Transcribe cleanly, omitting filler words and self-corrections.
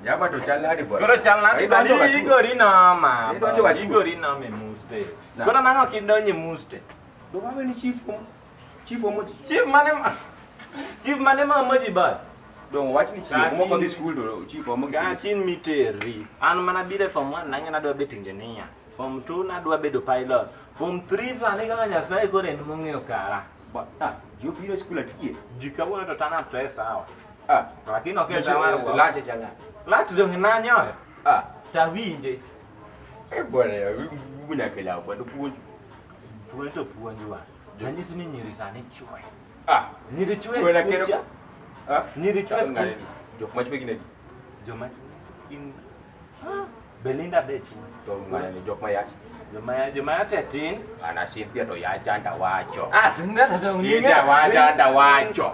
Jaba to chal nade bwana? Koro chal nade Idonjo bwana? ka Igori noma. Idonjo ka chuo. Igori noma e muste. Na. Koro nang'o kidonjo e muste? Do wawe ni chief chief omoji. Chief mane ma Chief mane ma omoji ba? Dong wach ni chief Ka moko dhi chin- skul to chief omoji. Ka chin miteri. An mana biro e form 1 nang'e nadwa bet engineer. Form 2 nadwa bedo pilot. Form 3 sani kaka Nyasaye koro en mong'eyo kara. Ba ah, jo biro skul atiye. Ji kawuono to turn up to e sawa. Ah, Lakini ok e sawa. Lache chal nade? Lach dong nanyoyo. Ah, Tawinje. eh bwana ya nyaka law bwana puonj. Puonj to puonjwa. Ranyisi ni nyiri sani chwe. Ah, Nyiri chwe e Bwana skul kero- cha. ah. Nyiri chwe e skul cha. Jok machwe gin adi? Joma in Belinda be chwe. To ng'ane ni jok mayach. Joma joma te tin. Ana Cynthia to yach anta wacho. Ah, Cynthia to Cynthia wacho anta wacho.